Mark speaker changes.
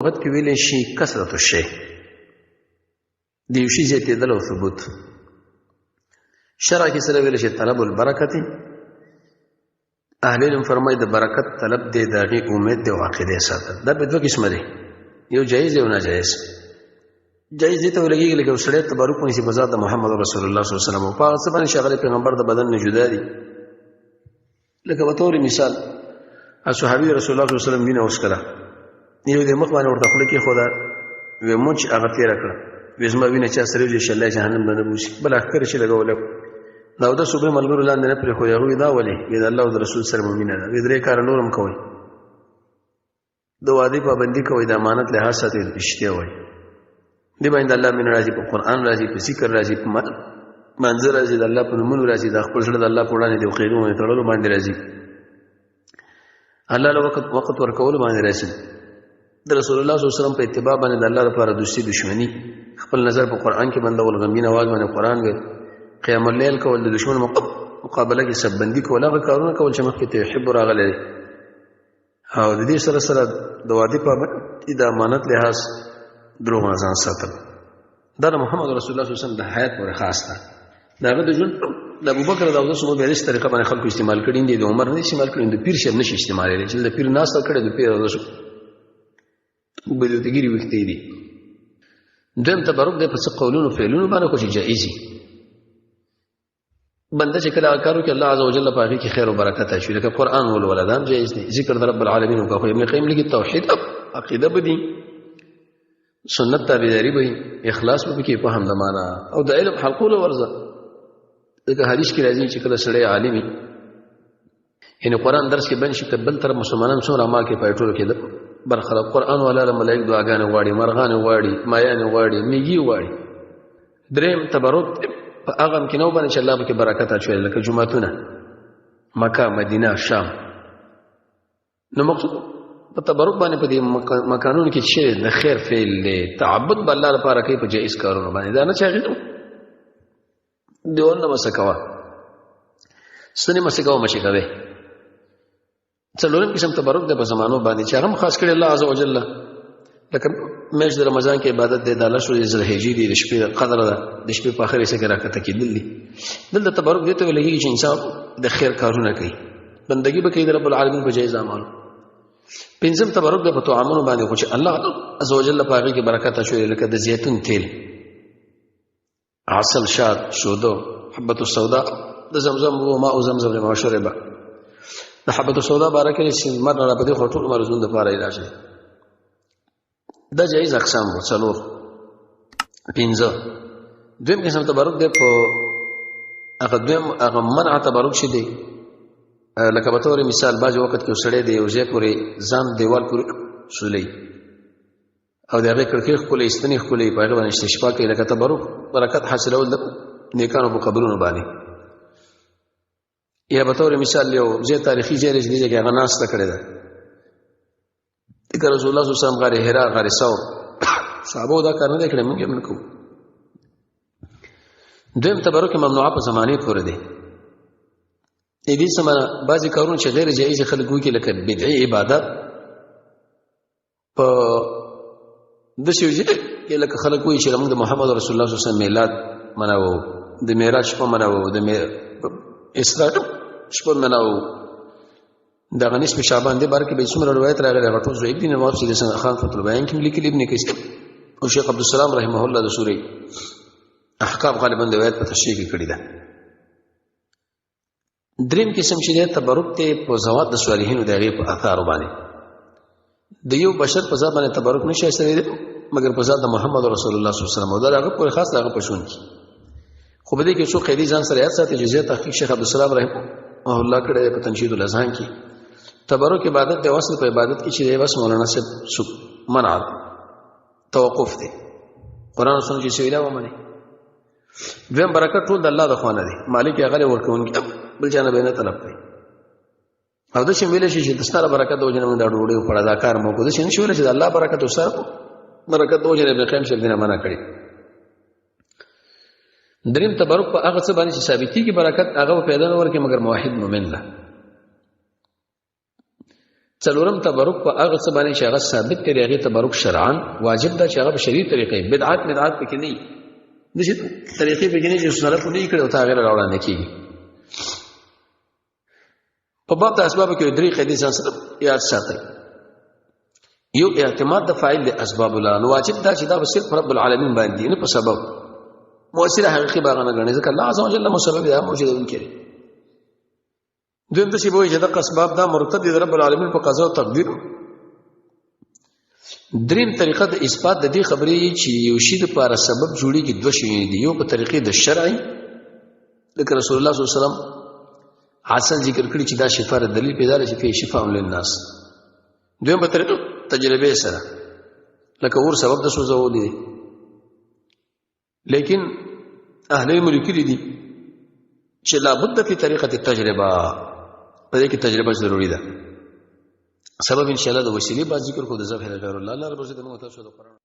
Speaker 1: لغت کې ویلی شي کثرت الشی، د یو شي زیاتېدل او ثبوت. شرع کې سره ویل شي طلب البرکت. اهل علم فرمایي د برکت طلب دی، د هغې امید دی او عقیدې ساتل. دا په دوه قسمه دی، یو جایز یو ناجایز. جایز دی ته ولګېږي لکه یو سړی تبرک ونیسي په ذات د محمد رسول الله صلی الله علیه وسلم، په هغه څه باندې چې هغه پیغمبر د بدن نه جدا دي. لکه به طور مثال صحابي رسول الله صلی الله علیه وسلم وینه وڅکله، یو د مخ باندې ورته خوله کېښوده، وی مچ هغه تېره کړه، وی زما وینه چا سره وځي چې الله جهنم به نه بوځي. بل ښکر چې لګولی دا اودس اوبه ملګرو لاندې نه پرېښودې، هغوی دا ولې؟ وی د الله او د رسول سره مو مینه ده. وی درې کاره نور هم کوئ، د وعدې پابندي کوئ، د امانت لحاظ ساتئ، رښتیا وایئ. دې باندې الله مینه راځي، په قرآن راځي، په ذکر راځي، په منظر راځي، د الله په نومونو راځي، د خپل زړه د الله په وړاندې د قیدونو باندې تړلو باندې راځي، الله له وخت وخت ورکولو باندې راځي، د رسول الله صلی الله علیه وسلم په اتباع باندې د الله لپاره دوستي دښمني، خپل نظر په قرآن کې بندول، غمګین اواز باندې قرآن ویل، قیام الليل کول، د دښمن مقابله کې سبندي کول، هغه کارونه کول چې مخکې ته يحب راغلی دی. او د دې سره سره د وعدې پابندي، د امانت لحاظ، دروغ نه ځان ساتل، دا د محمد رسول الله صلی الله علیه وسلم د حیات پورې خاص ده. د هغه د ژوند د ابوبکر د اودس په بیرش طریقه باندې خلکو استعمال کړي دي، د عمر نه استعمال کړي، د پیر شپ نشي استعمالېدلی چې د پیر ناسته کړي، د پیر اودس به د ګیري وختې دي. دویم تبرک دی په څه قولونو فعلونو باندې، خو چې جایز دي. بنده چې کله کارو کې الله عزوجل په هغه کې خیر او برکت اچوي، لکه قرآن ولوله، دا هم جایز دی، ذکر د رب العالمین وکړه. خو ابن قیم لیکي توحید عقیده به دي، سنت تابعداري به، اخلاص به پکې، په هم د معنا او د علم حلقو له ورځه. ځکه حدیث کې راځي چې کله سړی عالمي، یعنی قرآن درس کې بند شي، که بل تر مسلمانان څومره اعمال کې پای ټولو کې ده برخه ده. قرآن والا له ملایک دعاګانې غواړي، مرغانې غواړي، مایانې غواړي، میږي غواړي. دریم تبرک په هغه امکنو باندې چې الله پکې برکت اچوي، لکه جوماتونه، مکه، مدینه، شام. نو مقصود په تبرک باندې په دې مکانونو کې چې د خیر فعل دی، تعبد به الله لپاره کوي په جایز کارونو باندې، دا نه چې هغې دیوال نه مسه کوه، ستنې مسه کوه، مشي کوي. څلورم قسم تبرک دی په زمانو باندې چې هغه خاص کړی الله عز وجل، لکه میاشت د رمضان کې عبادت دی، د لسو د ذوالحجې دی، د شپې قدر ده، د شپې په اخر حصه کې راکته کېدل دي. دلته تبرک دې ته ویل کېږي چې انسان د خیر کارونه کوي، بندګي به کوي د رب العالمین په جایز اعمالو. پنځم تبرک دی په طعامونو باندې، خو چې الله عز وجل په هغې کې برکت اچولی، لکه د زیتون تیل، عسل، شات، شودو، حبة السودا، د زمزم و ماء زمزم لما شرب. د حبة السودا باره کې چې مرګ را پدې خو ټول مرزون د پاره علاج دی. دا جایز اقسام وو څلور پنځه. دویم قسم تبرک دی په هغه دویم هغه منع تبرک چې دی، لکه به تور مثال بعضې وخت کې سړی دی یو ځای پورې ځان دیوال پورې سولوي او د هغې کړکۍ ښکلې، ستنې ښکلې، په هغې باندې استشفا کوي، لکه تبرک برکت حاصلول د نیکانو په قبرونو باندې. یا به طور مثال یو ځای تاریخي ځای دی چې دې ځای کې هغه ناسته کړې ده، لکه رسول الله صلی الله علیه وسلم غار حرا، غار ثور، صحابو دا کار نه دی کړی، موږ یې هم نه کوو. دویم تبرک ممنوعه په زمانې پورې دی. دې څه معنا؟ بعضې کارونه چې غیر جایز خلک وکړي، لکه بدعي عبادت په داسې یو ځای کې، لکه خلک وایي چې موږ د محمد رسول الله صلی الله علیه وسلم میلاد مناوو، د معراج شپه مناوو، د اسراء شپه مناوو، د هغه نصف شعبان دې باره کې به څومره روایت راغلی، هغه ټول ضعیف دي. نواب سید حسن خان فتح البیان کې لیکلي، ابن کثیر او شیخ عبدالسلام رحمه الله د سورې احکام غالبا د روایت په تشریح کې کړې ده. دریم قسم چې دی تبرک ته په زوات د صالحینو د هغې په اثارو باندې. د یو بشر په ذات باندې تبرک نشي حاصلېدی مګر په ذات د محمد رسول الله صلی الله علیه وسلم، او دا هغه پورې خاص د هغه په ژوند کې. خو په دې کې څو قیدې ځان سره یاد ساتي چې زه تحقیق شیخ عبدالسلام رحمه الله کړی په تنشید الاذهان کې. تبرک عبادت دی، وصل په عبادت کې چې دی بس مولانا صاحب منع توقف دی، قرآن سنت چې ویلا ومني. دویم برکت ټول د الله د خوانه دی، مالک یې غلی ورکوونکی بل چا نه به نه طلب کوي. او داسې ویلی شي چې د ستاره برکت د وجې نه موږ دا ډوډۍ وخوړه، دا کار مو وکړو. داسې نه شي ویلی چې د الله برکت او ستاره برکت د وجې نه ابن قیم صاحب دې نه منع کړي. دریم تبرک په هغه څه باندې چې ثابتېږي برکت، هغه به پیدا نه ورکړي مګر موحد مؤمن له. څلورم تبرک په هغه څه باندې چې هغه ثابت دی، هغه تبرک شرعا واجب ده چې هغه په شرعي طریقې، بدعت بدعت پکې نه، داسې طریقې پکې نه چې سلف نه کړي او تا غیر راوړاندې کېږي. په باب د اسبابو کې درې قاعدې ځان سره یاد ساتئ. یو اعتماد د فاعل د اسباب لا، نو واجب دا چې دا به صرف رب العالمین باندې، نه په سبب مؤثر حقیقي باغ نه ګڼي، ځکه الله عز وجل مسبب دی، موجودونکی دی. دویم داسې به وایي چې دغه اسباب دا مرتب دي د رب العالمین په قضا او تقدیر. دریم طریقه د اثبات د دې خبرې چې یو شی د پاره سبب جوړیږي دوه شیونه دي. یو په طریقې د شرعي، لکه رسول الله صلی الله علیه وسلم حسن ذکر کړی چې دا شفا د دلیل پیدا چې فی شفاء للناس. دویم په طریقې تجربې سره، لکه اور سبب د سوزولو دی، لیکن اهل علم لیکلي دي چې لابد فی طریقه التجربه، په دې کې تجربه ضروری ده. سبب ان شاء الله د وسیلې با ذکر کو د ذبح غیر الله. الله رب عزت موږ تاسو د قرآن